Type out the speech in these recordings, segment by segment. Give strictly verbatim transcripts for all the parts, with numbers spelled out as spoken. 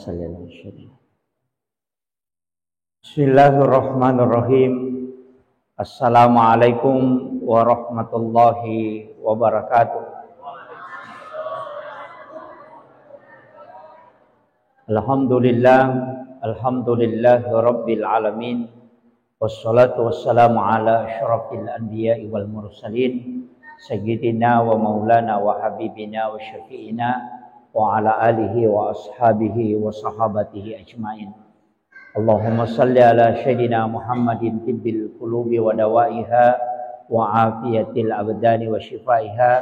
Bismillahirrahmanirrahim. Assalamualaikum warahmatullahi wabarakatuh. Alhamdulillah, alhamdulillahi rabbil alamin. Wassalatu wassalamu ala asyrafil anbiya'i wal mursalin, sayyidina wa maulana wa habibina wa syafi'ina wa ala alihi wa ashabihi wa sahabatihi ajmain. Allahumma salli ala sayyidina Muhammadin tibbil qulubi wa dawaiha wa afiyatil abdani wa shifaiha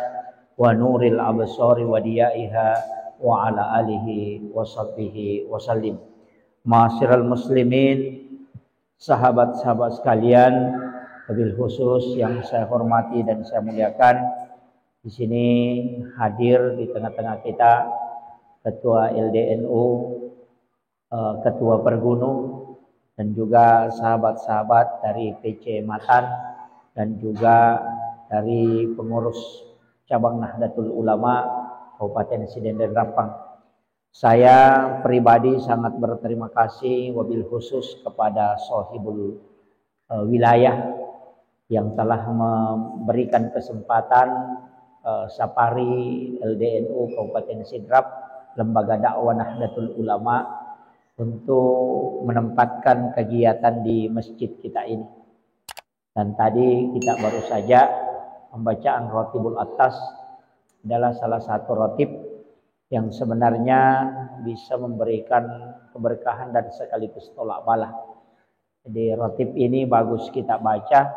wa nuril absari wa diyaiha wa ala alihi wa sahbihi wa sallim. Ma'asyiral muslimin, sahabat-sahabat sekalian, wabil khusus yang saya hormati dan saya muliakan, di sini hadir di tengah-tengah kita Ketua L D N U, eh, Ketua Pergunung, dan juga sahabat-sahabat dari P C Matan dan juga dari pengurus cabang Nahdlatul Ulama Kabupaten Sidendel Rappang. Saya pribadi sangat berterima kasih wabil khusus kepada sohibul, eh, wilayah yang telah memberikan kesempatan, eh, Sapari L D N U Kabupaten Sidrap, Lembaga Dakwah Nahdlatul Ulama, untuk menempatkan kegiatan di masjid kita ini. Dan tadi kita baru saja pembacaan Rotibul Atas adalah salah satu rotib yang sebenarnya bisa memberikan keberkahan dan sekaligus tolak bala. Jadi, rotib ini bagus kita baca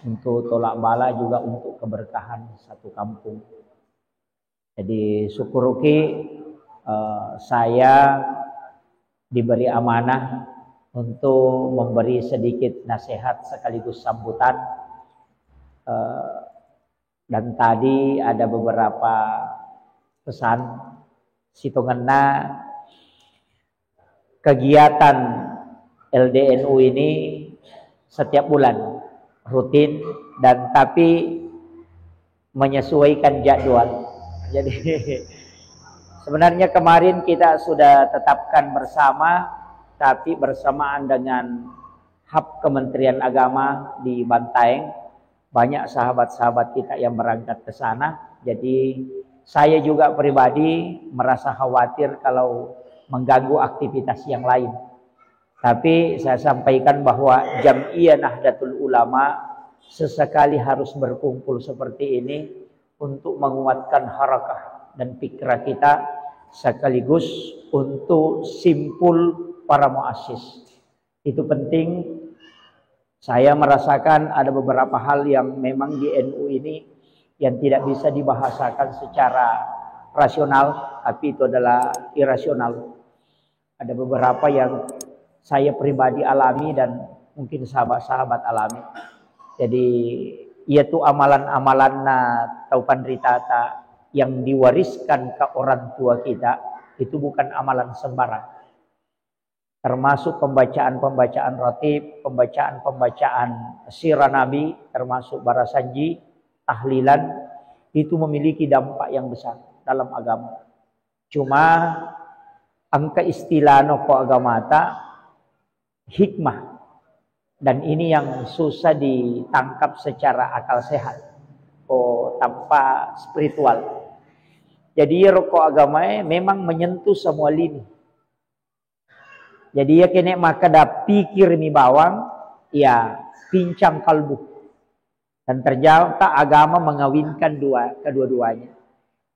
untuk tolak bala, juga untuk keberkahan satu kampung. Jadi, syukuruki, eh, saya diberi amanah untuk memberi sedikit nasihat sekaligus sambutan. Eh, dan tadi ada beberapa pesan, sitongenna kegiatan L D N U ini setiap bulan rutin, dan tapi menyesuaikan jadwal. Jadi, sebenarnya kemarin kita sudah tetapkan bersama, tapi bersamaan dengan hub Kementerian Agama di Bantaeng, banyak sahabat-sahabat kita yang berangkat ke sana. Jadi, saya juga pribadi merasa khawatir kalau mengganggu aktivitas yang lain. Tapi saya sampaikan bahwa Jam'iyah Nahdlatul Ulama sesekali harus berkumpul seperti ini untuk menguatkan harakah dan pikiran kita, sekaligus untuk simpul para muassis. Itu penting. Saya merasakan ada beberapa hal yang memang di N U ini yang tidak bisa dibahasakan secara rasional, tapi itu adalah irasional. Ada beberapa yang saya pribadi alami dan mungkin sahabat-sahabat alami. Jadi, iya tu amalan-amalanna tau panritata yang diwariskan ke orang tua kita, itu bukan amalan sembarang. Termasuk pembacaan-pembacaan ratib, pembacaan-pembacaan sirah Nabi, termasuk barasanji, tahlilan, itu memiliki dampak yang besar dalam agama. Cuma engka istilahna ko agamata hikmah. Dan ini yang susah ditangkap secara akal sehat. Ko tanpa spiritual. Jadi, iyaro ko agamae memang menyentuh semua lini. Jadi, iya kene makkeda pikirmi bawang, ya pincang kalbu. Dan ternyata agama mengawinkan dua, kedua-duanya.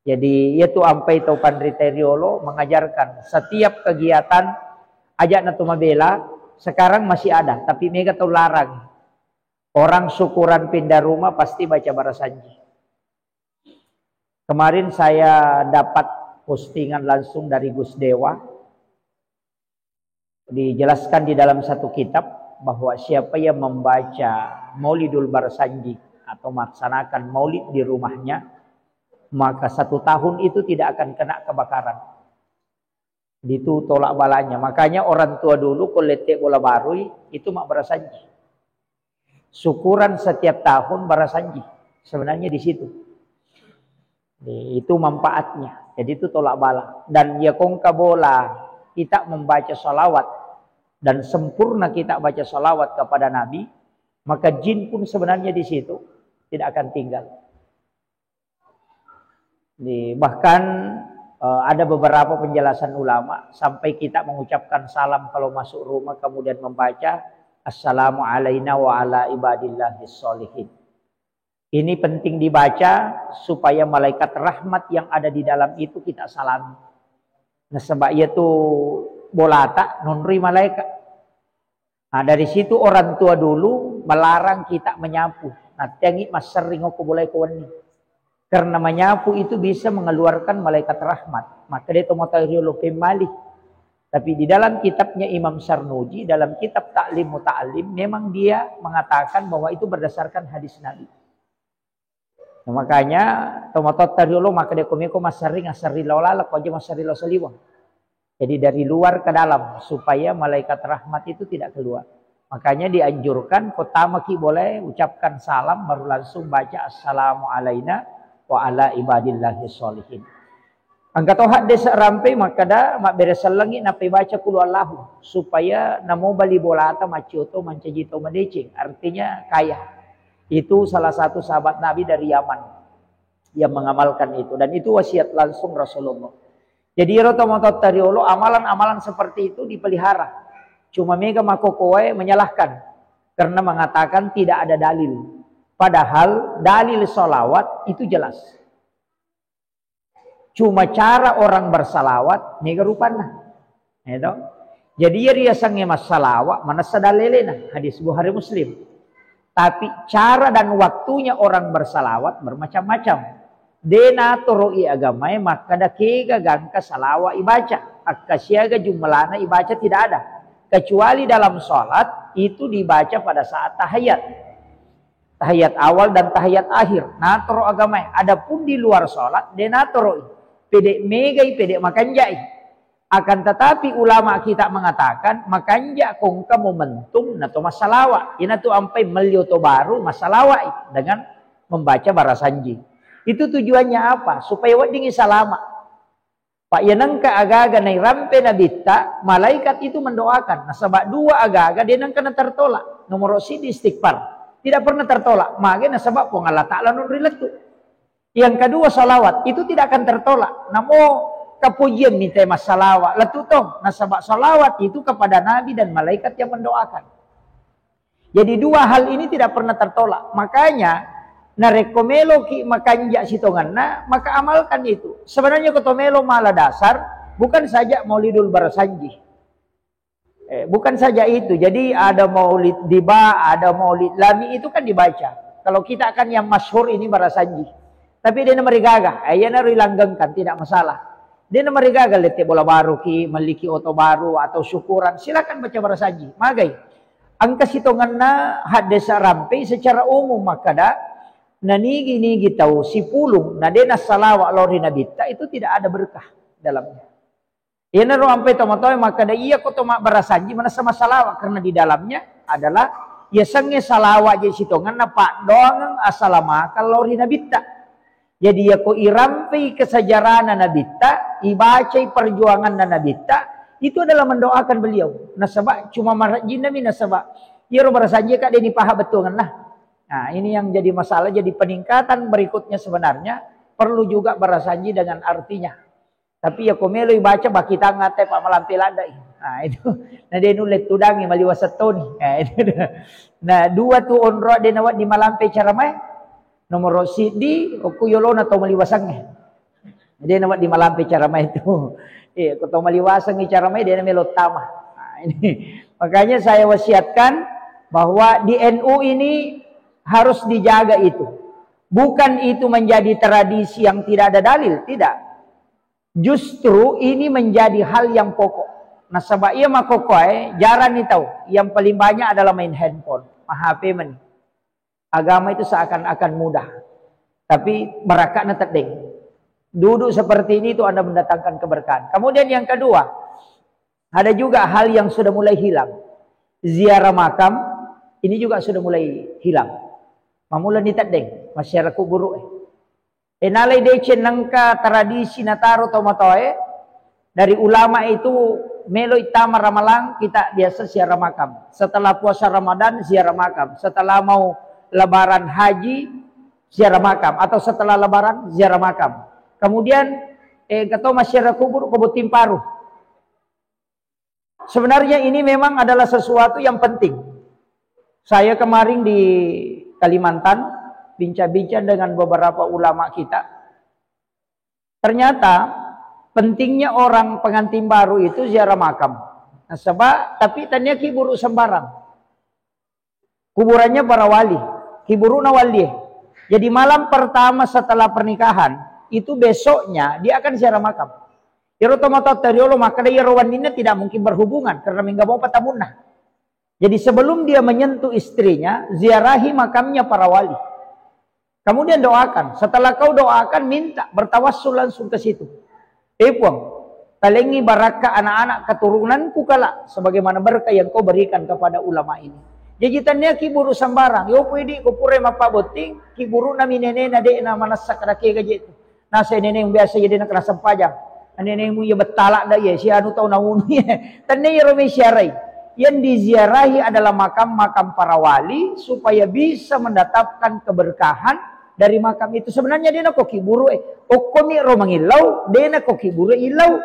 Jadi, iya tu ampai tau panrita riolo mengajarkan setiap kegiatan, aja na tu mabela, sekarang masih ada, tapi mega tau larang. Orang syukuran pindah rumah pasti baca barasanji. Kemarin saya dapat postingan langsung dari Gus Dewa. Dijelaskan di dalam satu kitab bahwa siapa yang membaca Maulidul Barsanji atau melaksanakan maulid di rumahnya, maka satu tahun itu tidak akan kena kebakaran. Itu tolak balanya. Makanya orang tua dulu ko lette bola barui itu mabbarasanji. Syukuran setiap tahun barasanji. Sebenarnya di situ. Itu manfaatnya. Jadi itu tolak bala. Dan ya kongka bola kita membaca salawat dan sempurna kita baca salawat kepada Nabi, maka jin pun sebenarnya di situ tidak akan tinggal. Di, bahkan, eh, ada beberapa penjelasan ulama, sampai kita mengucapkan salam kalau masuk rumah, kemudian membaca, "Assalamu alaina wa ala ibadillahis sholihin." Ini penting dibaca supaya malaikat rahmat yang ada di dalam itu kita salami. Nasaba iya tu bolata nonroi malaikat. Nah, dari situ orang tua dulu melarang kita menyapu. Natteangngi masserring okko bolae ko wenni. Karena menyapu itu bisa mengeluarkan malaikat rahmat. Maka dia tomatoa riolo pemmali. Tapi di dalam kitabnya Imam Sarnuji, dalam kitab Ta'lim Muta'allim, memang dia mengatakan bahwa itu berdasarkan hadis Nabi. Nah, makanya tomatoatta riolo maka dia komeko masserring, asserring lao laleng, ko aja masserring lao saliweng. Jadi dari luar ke dalam supaya malaikat rahmat itu tidak keluar. Makanya dianjurkan ko tamaki bolae ucapkan salam baru langsung baca assalamu alaina wa ala ibadillahi sholihin. Engka to haddese rampe makkeda mabbere sellengngi nappai baca qul huwallahu supaya namo bali bolata maccio to mancaji to madeceng, artinya kaya. Itu salah satu sahabat Nabi dari Yaman yang mengamalkan itu, dan itu wasiat langsung Rasulullah. Jadi ero tomatoatta riolo, amalan-amalan seperti itu dipelihara. Cuma mega makokoe menyalahkan karena mengatakan tidak ada dalil. Padahal dalil salawat itu jelas. Cuma cara orang bersalawat mega rupanna. Ya toh? Jadi iya riasengnge massalawa manessa dalelena, hadis Bukhari Muslim. Tapi cara dan waktunya orang bersalawat bermacam-macam. De natoro'i agamae makkeda kega gangka salawa ibaca, akkasiaga jumlana ibaca tidak ada. Kecuali dalam salat itu dibaca pada saat tahiyat. Tahiyat awal dan tahiyat akhir. Natoro agamae. Adapun di luar salat, de natoro'i. Pede megai, pede makanjai. Akan tetapi ulama kita mengatakan, makanja ko engka momentum nato massalawa. Inatu ampai melli oto baru massalawai dengan membaca barasanji. Itu tujuannya apa? Supaya weddingi salama. Pak, iya nengka agaga nairampe nabitta, malaikat itu mendoakan. Nasaba dua agaga de nengka natertolak. Nomoro sidi istighfar. Tidak pernah tertolak. Mage nasaba Puang Allah Ta'ala non rilettu. Yang kedua, salawat itu tidak akan tertolak. Namo kapujian minta massalawa, lettu to. Nasaba salawat itu kepada Nabi dan malaikat yang mendoakan. Jadi dua hal ini tidak pernah tertolak. Makanya narekko meloki makanja sitongenna, maka amalkan itu. Sebenarnya ko to melo mala dasar, bukan saja Maulidul Barasanji. Eh, bukan saja itu. Jadi ada Maulid Diba, ada Maulid Lami, itu kan dibaca. Kalau kita kan yang masyhur ini Barasanji. Tapi de namarigaga, eh, iyanaro ilanggengkan, tidak masalah. De namarigaga lette bola baru ki, melliki oto baru atau syukuran, silakan baca barasanji. Magai. Engka sitongenna haddesa rampe secara umum makkeda, nanigi-nigi tau sipulung na de nassalawa lao ri nabitta, itu tidak ada berkah dalamnya. Iyanaro ampai tomatoae makkeda, iya ko to mabbarasanji manessa massalawa, karena di dalamnya adalah yasengnge salawa je sitongenna paddoangeng asalamakang lao ri nabitta. Jadi yako irampei kesejarahna nabitta, ibacai perjuanganna nabitta, itu adalah mendoakan beliau. Nasaba cuma marajinna mi nasaba iyaro barasanji ka de nipaha bettuangenna. Nah, ini yang jadi masalah, jadi peningkatan berikutnya sebenarnya perlu juga barasanji dengan artinya. Tapi yako meloi baca bakitang ate pa malampe ladai. Nah, itu. Na de nulle tudangi maliwa settoni. Nah, itu. Nah, dua tu onro de nawedding malampe caramae. Nomoro siddi, okko yolona to maliwasengnge. De nawedding malampe caramae itu. Eh, ko to maliwasengngi caramae, de namelo tama. Nah, ini. Makanya saya wasiatkan bahwa di N U ini harus dijaga itu. Bukan itu menjadi tradisi yang tidak ada dalil, tidak. Justru ini menjadi hal yang pokok. Nasaba iya makkokkoe jarang ni tau. Yang paling banyak adalah main handphone, ma-H P meni. Agama itu seakan-akan mudah. Tapi barakatna teddeng. Duduk seperti ini itu Anda mendatangkan keberkahan. Kemudian yang kedua, ada juga hal yang sudah mulai hilang. Ziarah makam ini juga sudah mulai hilang. Mamula ni teddeng, masyarakat kuburu eh. E, nalai deceng nengka tradisi nataro tomatoae, dari ulama itu Melo ittama Ramalang, kita biasa ziarah makam. Setelah puasa Ramadan, ziarah makam. Setelah mau lebaran haji, ziarah makam. Atau setelah lebaran, ziarah makam. Kemudian, eh, engka to massiarah kubur, ko botting paru. Sebenarnya ini memang adalah sesuatu yang penting. Saya kemarin di Kalimantan, bincang-bincang dengan beberapa ulama kita. Ternyata pentingnya orang pengantin baru itu ziarah makam. Nasaba, tapi tania kiburu sembarang. Kuburannya para wali, kiburuna wali. Jadi malam pertama setelah pernikahan, itu besoknya dia akan ziarah makam. Iyaro tomatoatta riolo makkeda iyaro wenninna tidak mungkin berhubungan karena mingga mopa tamunna. Jadi sebelum dia menyentuh istrinya, ziarahi makamnya para wali. Kemudian doakan. Setelah kau doakan, minta, bertawassul langsung ke situ. Eh Puang, talengi barakka anak-anak keturunanku kala, sebagaimana berkah yang kau berikan kepada ulama ini. Jaji tania kiburu sembarang. Yo pui di ko pura mappabotting, kiburu nami nenena de na manassa kadake gaje tu. Nasa neneng biasa jadi nak kena sempajang. Nenengmu ya betala ndak ya, si anu tau naunu ya. Tania iyaro mai siarai. Yang diziarahi adalah makam-makam para wali supaya bisa mendatangkan keberkahan dari makam itu. Sebenarnya de nako kiburu eh. Okkomi ro mangillau, de nako kiburu illau.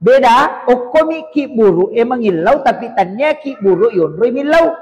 Beda, okkomi kiburu e mangillau tapi tania kiburu yonroi millau.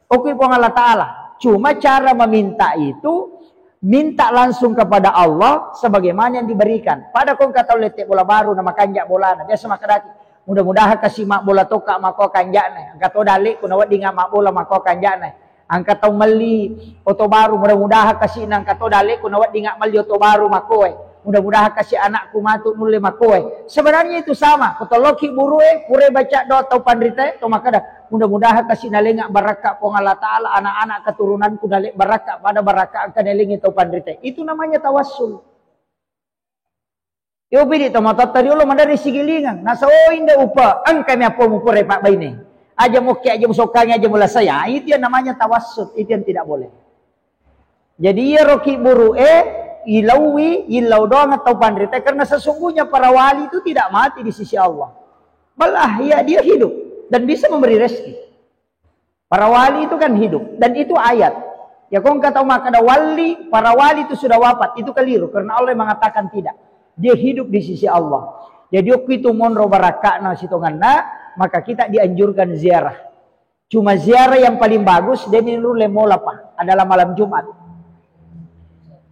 Okkomi Puang Allah Ta'ala. Cuma cara meminta itu, minta langsung kepada Allah sebagaimana yang diberikan. Pada kong kata lette bola baru nama kanja bolana. Biasa makadaki, mudah-mudahan kasih mak bola toka mako kanjana. Angka to dale ku nawedding mak bola mako kanjana. Angka tau melli oto baru, mudah-mudahan kasih na angka to dale ku nawedding melli oto baru makoe. Mudah-mudahan kasih anakku matu nulle makoe. Sebenarnya itu sama. Kotoloki burue, pure baca doa tau panrita to makada, mudah-mudahan kasih nalenga barakka Puang Allah Ta'ala, anak-anak keturunanku nale barakka pada barakka angka nalengi tau panrita. Itu namanya tawassul. Yo pidi to matotta riolo madari sigilingang. Nasa oh inda upa, engka mi apo mupure pak baine. Aja mokke, aja musokkangi, aja mulasaya. Itu yang namanya tawassul. Itu yang tidak boleh. Jadi iyaro kiburu e ilaui, illau doang atau panrita karena sesungguhnya para wali itu tidak mati di sisi Allah. Malah ya dia hidup dan bisa memberi rezeki. Para wali itu kan hidup dan itu ayat. Ya kong kata makada wali, para wali itu sudah wafat, itu keliru karena Allah yang mengatakan tidak. Dia hidup di sisi Allah. Jadi waktu itu monro barakakna sitonganna, maka kita dianjurkan ziarah. Cuma ziarah yang paling bagus dan ini nulle mola pa adalah malam Jumat.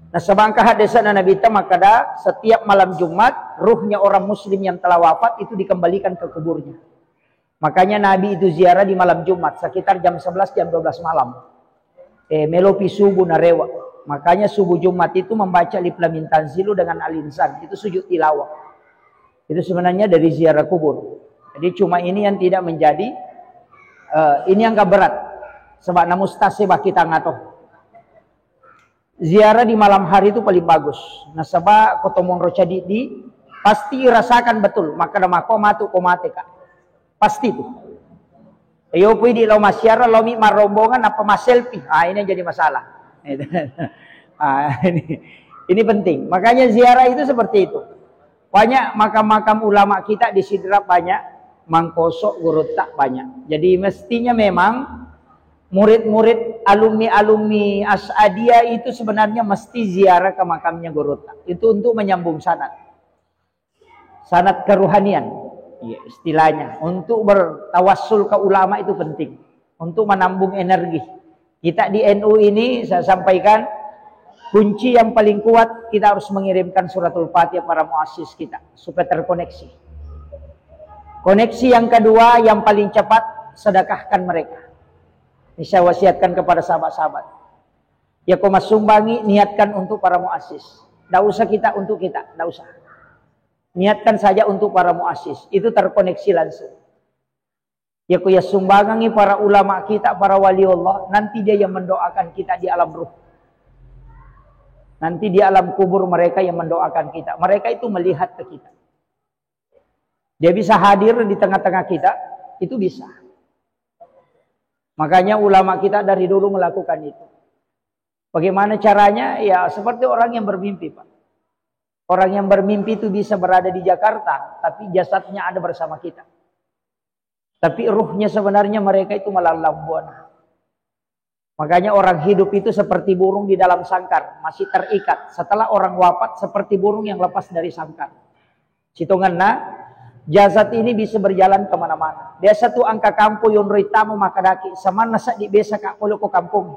Nah, sebangka hadisnya Nabi ta makada setiap malam Jumat ruhnya orang muslim yang telah wafat itu dikembalikan ke kuburnya. Makanya Nabi itu ziarah di malam Jumat sekitar jam sebelas, jam dua belas malam. Eh, melopi subuh narewa. Makanya subuh Jumat itu membaca Alif Lam Mim Tanzilu dengan Al-Insan. Itu sujud tilawah. Itu sebenarnya dari ziarah kubur. Jadi cuma ini yang tidak menjadi, eh, ini yang agak berat. Sebab namu stase baki tangato. Ziarah di malam hari itu paling bagus. Nasaba ko to monro cadiddi, pasti irasakan betul. Maka da mako matu ko mate, Kak. Pasti itu. Yo pui di lao massiarah, lao mi marombongan, apa ma selfie. Ah, ini yang jadi masalah. Ah, ini, ini penting. Makanya ziarah itu seperti itu. Banyak makam-makam ulama kita di Sidrap banyak, Mangkosok, Gorontalo banyak. Jadi mestinya memang murid-murid alumni-alumni As'adiyah itu sebenarnya mesti ziarah ke makamnya Gorontalo. Itu untuk menyambung sanad. Sanad kerohanian. Iya, istilahnya. Untuk bertawassul ke ulama itu penting. Untuk menambung energi. Kita di N U ini, saya sampaikan, kunci yang paling kuat, kita harus mengirimkan suratul Fatihah para muassis kita, supaya terkoneksi. Koneksi yang kedua, yang paling cepat, sedekahkan mereka. Ini saya wasiatkan kepada sahabat-sahabat. Ya, ko massumbangi, niatkan untuk para muassis. Ndak usah kita untuk kita, ndak usah. Niatkan saja untuk para muassis. Itu terkoneksi langsung. Ya, ku ya sumbangangi para ulama kita, para wali Allah, nanti dia yang mendoakan kita di alam ruh. Nanti di alam kubur mereka yang mendoakan kita. Mereka itu melihat ke kita. Dia bisa hadir di tengah-tengah kita, itu bisa. Makanya ulama kita dari dulu melakukan itu. Bagaimana caranya? Ya, seperti orang yang bermimpi, Pak. Orang yang bermimpi itu bisa berada di Jakarta, tapi jasadnya ada bersama kita. Tapi ruhnya sebenarnya mereka itu malallang buana. Makanya orang hidup itu seperti burung di dalam sangkar, masih terikat. Setelah orang wafat, seperti burung yang lepas dari sangkar. Sitongenna, jasad ini bisa berjalan kemana-mana. Biasa tu engka kampong yonroi tama makkedaki, samanna seddi besa ka pole ko kampong.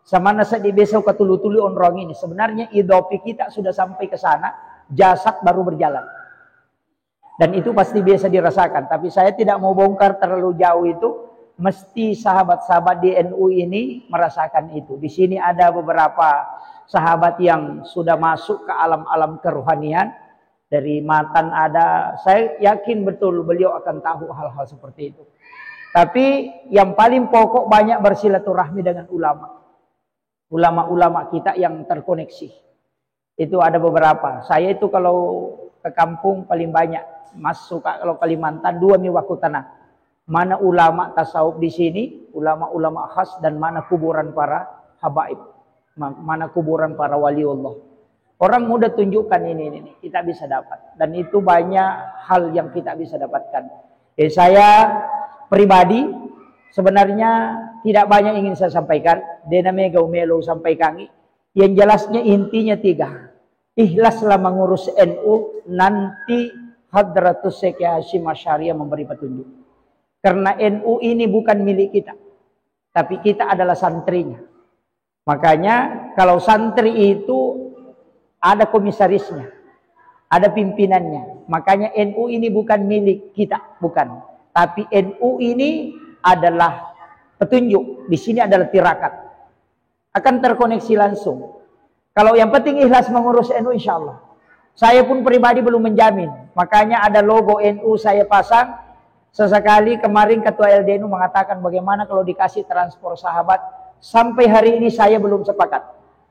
Samanna seddi besa ka tulu-tulu onrong ini. Sebenarnya idopi kita sudah sampai ke sana, jasad baru berjalan. Dan itu pasti biasa dirasakan. Tapi saya tidak mau bongkar terlalu jauh itu. Mesti sahabat-sahabat di N U ini merasakan itu. Di sini ada beberapa sahabat yang sudah masuk ke alam-alam kerohanian. Dari mantan ada, saya yakin betul beliau akan tahu hal-hal seperti itu. Tapi yang paling pokok, banyak bersilaturahmi dengan ulama. Ulama-ulama kita yang terkoneksi. Itu ada beberapa. Saya itu kalau ke kampung paling banyak masuk, kalau Kalimantan, dua mi waktu tanah. Mana ulama tasawuf di sini, ulama-ulama khas, dan mana kuburan para habaib, ma-, mana kuburan para waliullah. Orang mudah tunjukkan ini, ini, ini, kita bisa dapat. Dan itu banyak hal yang kita bisa dapatkan. Eh, saya pribadi sebenarnya tidak banyak ingin saya sampaikan. Dena mega umelo sampaikan. Yang jelasnya intinya tiga. Ikhlaslah mengurus N U, nanti Hadratus Syekh Hasyim Asy'ari yang memberi petunjuk. Karena N U ini bukan milik kita, tapi kita adalah santrinya. Makanya kalau santri itu ada komisarisnya, ada pimpinannya. Makanya N U ini bukan milik kita, bukan. Tapi N U ini adalah petunjuk. Di sini adalah tirakat. Akan terkoneksi langsung. Kalau yang penting ikhlas mengurus N U, insya Allah. Saya pun pribadi belum menjamin. Makanya ada logo N U saya pasang. Sesekali kemarin ketua L D N U mengatakan, "Bagaimana kalau dikasih transpor sahabat?" Sampai hari ini saya belum sepakat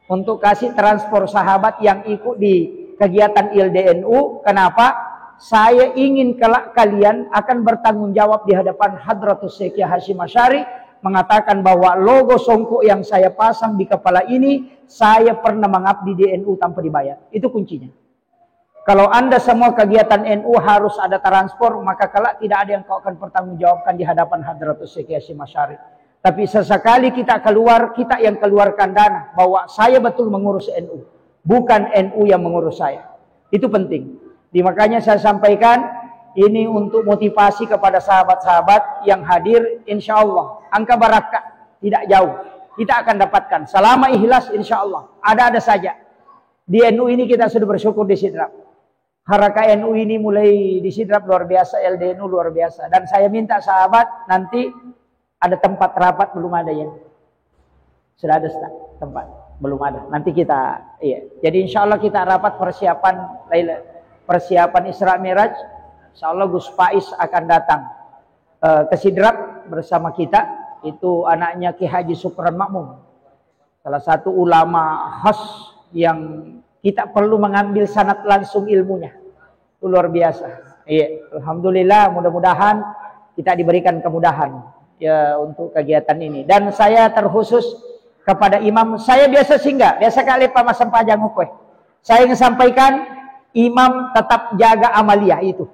untuk kasih transpor sahabat yang ikut di kegiatan L D N U. Kenapa? Saya ingin kelak kalian akan bertanggung jawab di hadapan Hadratus Syekh Hasyim Asy'ari, mengatakan bahwa logo songkok yang saya pasang di kepala ini, saya pernah mengabdi di N U tanpa dibayar. Itu kuncinya. Kalau Anda semua kegiatan N U harus ada transpor, maka kelak tidak ada yang kau akan pertanggungjawabkan di hadapan Hadratus Syekh Hasyim Asy'ari. Tapi sesekali kita keluar, kita yang keluarkan dana, bahwa saya betul mengurus N U, bukan N U yang mengurus saya. Itu penting. Di makanya saya sampaikan, ini untuk motivasi kepada sahabat-sahabat yang hadir, insya Allah, angka barakka tidak jauh. Kita akan dapatkan. Selama ikhlas, insya Allah. Ada-ada saja. Di N U ini kita sudah bersyukur di Sidrap. Haraka N U ini mulai di Sidrap luar biasa, L D N U luar biasa. Dan saya minta sahabat nanti ada tempat rapat, belum ada ya. Sudah ada, Ustaz, tempat? Belum ada. Nanti kita, iya. Jadi insya Allah kita rapat persiapan, Laila-, persiapan Isra Mi'raj. Insya Allah Gus Faiz akan datang, eh, ke Sidrap bersama kita. Itu anaknya Ki Haji Sukron Makmum. Salah satu ulama khas yang kita perlu mengambil sanad langsung ilmunya. Itu luar biasa. Iya, alhamdulillah, mudah-mudahan kita diberikan kemudahan ya untuk kegiatan ini. Dan saya terkhusus kepada imam, saya biasa singgah, biasa kali Pak Mas sempajang ukue. Saya ingin sampaikan, imam tetap jaga amaliyah itu.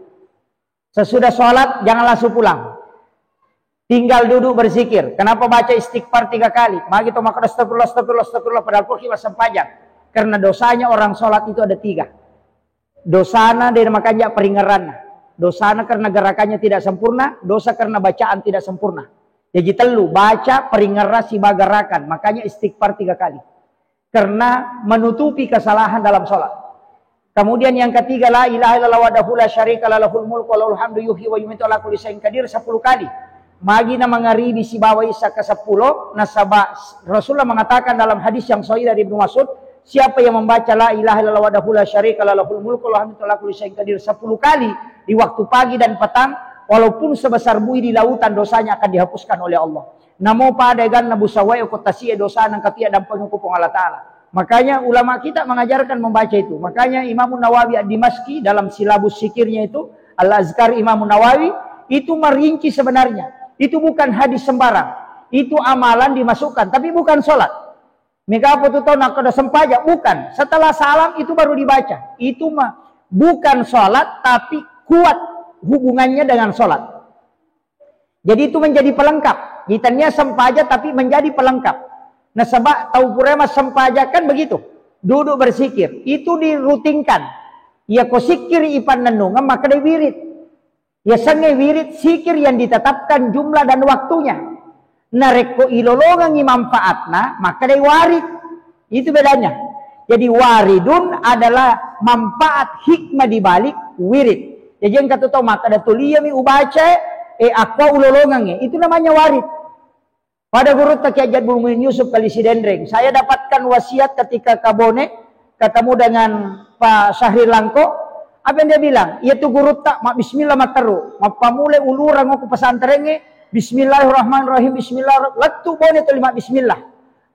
Sesudah sholat, jangan langsung pulang. Tinggal duduk berzikir. Kenapa baca istighfar tiga kali? Magi to makkeda astagfirullah, astagfirullah, astagfirullah, padahal pura massempajang. Karena dosanya orang sholat itu ada tiga. Dosana dari makanja peringeranna. Dosana karena gerakannya tidak sempurna, dosa karena bacaan tidak sempurna. Jadi tellu, baca, peringerra, siba gerakan. Makanya istighfar tiga kali. Karena menutupi kesalahan dalam sholat. Kemudian yang ketiga, la ilaha illallah wahdahu la syarika la lahul mulku wa lahul hamdu yuhyi wa yumitu ala kulli syai'in qadir, sepuluh kali. Magi na mangaribi sibawa isya ke sepuluh, nasaba Rasulullah mengatakan dalam hadis yang sahih dari Ibnu Mas'ud, siapa yang membaca la ilaha illallah wahdahu la syarika la lahul mulku wa lahul hamdu ala kulli syai'in qadir sepuluh kali di waktu pagi dan petang, walaupun sebesar buih di lautan, dosanya akan dihapuskan oleh Allah. Namo pada ganna busawae ko tasie dosa nang katia dampeng ko Puang Allah Ta'ala. Makanya ulama kita mengajarkan membaca itu. Makanya Imam Nawawi Ad-Dimashqi dalam silabus zikirnya itu, Al-Azkar Imam Nawawi, itu merinci sebenarnya. Itu bukan hadis sembarang. Itu amalan dimasukkan, tapi bukan sholat. Mega apa tu tahu nak ada sempajang? Bukan. Setelah salam itu baru dibaca. Itu mah bukan sholat, tapi kuat hubungannya dengan sholat. Jadi itu menjadi pelengkap. Di tania sempaja tapi menjadi pelengkap. Nasaba tau pura massempajang kan begitu. Duduk berzikir. Itu dirutinkan. Iya ko sikkiri ipannennungeng, maka dai wirid. Yasengnge wirid sikir yang ditetapkan jumlah dan waktunya. Narekko ilolongengi manfaatna, maka dai warid. Itu bedanya. Jadi waridun adalah manfaat hikmah di balik wirid. Jadi engka tu tau makkeda tuli iyami ubaca, eh, akko ulolongengnge. Itu namanya warid. Pada gurutta Kiai Haji Abdul Muin Yusuf Kali Sidenreng, saya dapatkan wasiat ketika Kabone ketemu dengan Pak Syahril Langko. Apa yang dia bilang? Iya tu gurutta, ma bismillah matteru. Mappamule ulurang aku pesantrengnge, bismillahirrahmanirrahim, bismillah. Lettu Bone tuli ma bismillah.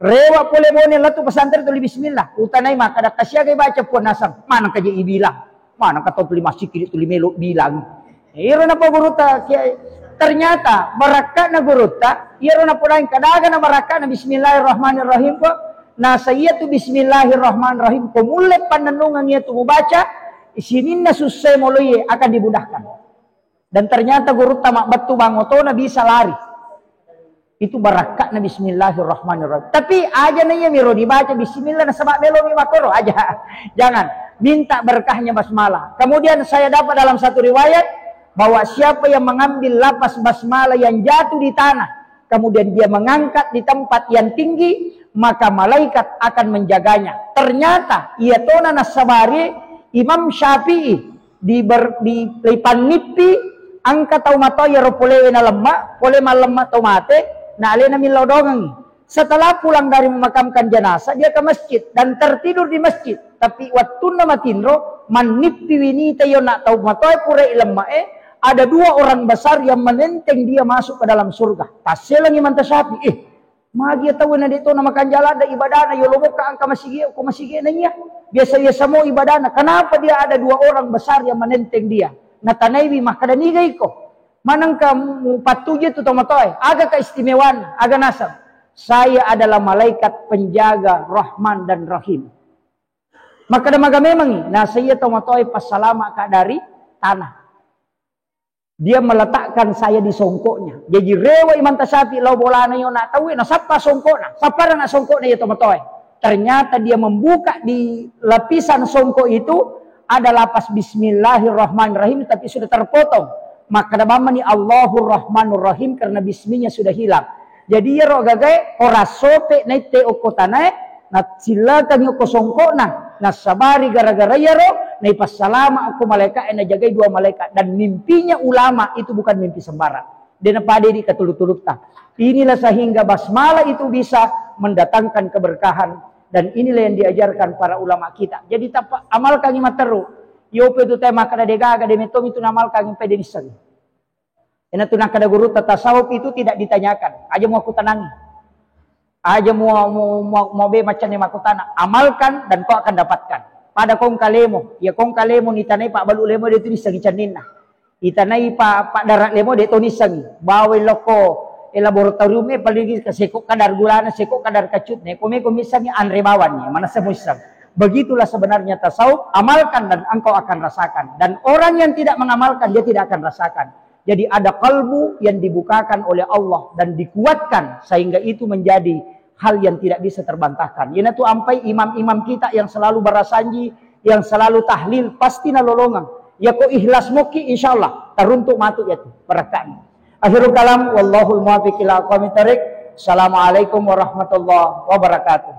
Rewa pole Bone lettu pesantren tuli bismillah. Utanai makkeda kasiagai baca puang nasang. Mana kaje ibilang? Mana kata tuli masiki tuli melo bilang? Iro napa gurutta Kiai. Ternyata barakka'na gurutta, iyaro napodaing kadaga na barakka'na bismillahirrahmanirrahim ko, nasa iya tu bismillahirrahmanirrahim ko mulle pannennungeng iya tu mubaca, sininna susse moloiye akan dimudahkan. Dan ternyata gurutta mabbettu bang otona bisa lari. Itu barakka'na bismillahirrahmanirrahim. Tapi aja na iya miro dibaca bismillah nasaba melo mi makkoro aja. Jangan. Minta berkahnya basmalah. Kemudian saya dapat dalam satu riwayat bahwa siapa yang mengambil lafaz basmalah yang jatuh di tanah, kemudian dia mengangkat di tempat yang tinggi, maka malaikat akan menjaganya. Ternyata iya tona nassabari Imam Syafi'i di ber-, di, ripannippi engka tau matoa iyaro polewe nalemma, pole mallemma tau mate, na alena millau dongengngi. Setelah pulang dari memakamkan jenazah, dia ke masjid dan tertidur di masjid. Tapi wattunna matinro, mannippi winita iyo na tau matoa pura ilemma e, ada dua orang besar yang menenteng dia masuk ke dalam surga. Tasselengi manta Syafi'i, eh, Magi tau na de to na makanja ladde ibadana, yolo mokka engka masigi, ko masigi na iya. Biasa-biasa mo ibadana. Kenapa dia ada dua orang besar yang menenteng dia? Natanaiwi makkeda niga iko. Manengka mupattuju tu tomatoe. Aga keistimewaanna, aga naseng. Saya adalah malaikat penjaga Rahman dan Rahim. Makkeda maga memangi, nasaiya tomatoe passalama ka dari tanah. Dia meletakkan saya di songkoknya. Jaji rewa imanta Syafi'i lao bolana iyo na tauwe, nasappa songkokna. Sapparana songkokna iya tomatoe. Ternyata dia membuka di lapisan songkok itu ada lafaz bismillahirrahmanirrahim tapi sudah terpotong. Makkeda bammani Allahur Rahmanur Rahim karena bisminya sudah hilang. Jadi iyaro gagae ora sope naitte okko tanae, nassillakangi okko songkokna, nassabari gara-gara iyaro naipassalama okko malaika'e, najagai dua malaikat. Dan mimpinya ulama itu bukan mimpi sembarang. Dena pada di katulu-tulutta. Inilah sehingga basmalah itu bisa mendatangkan keberkahan dan inilah yang diajarkan para ulama kita. Jadi tapa amalkangi matteru. Yope tu tema kada degaga de metomi tu namalkangi pede nissengi. Ena tu nakkeda gurutta, tasawuf itu tidak ditanyakan. Aja muakkutanangi. Aja mua, mua, mua, mua be macam ni makkutana. Amalkan dan kau akan dapatkan. Pada kong kalemo, ya kong kalemo nitanai pak balu lemo de tu nissengi cenninna. Itanai pak pak darat lemo de to nissengi. Bawa loko e laboratorium e paling ke seko kadar gulana, seko kadar kacut ne. Kome ko missengi anre bawan ni, mana semua isseng. Begitulah sebenarnya tasawuf. Amalkan dan engkau akan rasakan. Dan orang yang tidak mengamalkan dia tidak akan rasakan. Jadi ada kalbu yang dibukakan oleh Allah dan dikuatkan sehingga itu menjadi hal yang tidak bisa terbantahkan. Iyana tu ampai imam-imam kita yang selalu barasanji, yang selalu tahlil, pasti nalolongeng. Ya ko ikhlas moki, insyaallah taruntuk matu ya tu barakka'na. Akhirul kalam, wallahul muwaffiq ila aqwamit thariq. Assalamualaikum warahmatullahi wabarakatuh.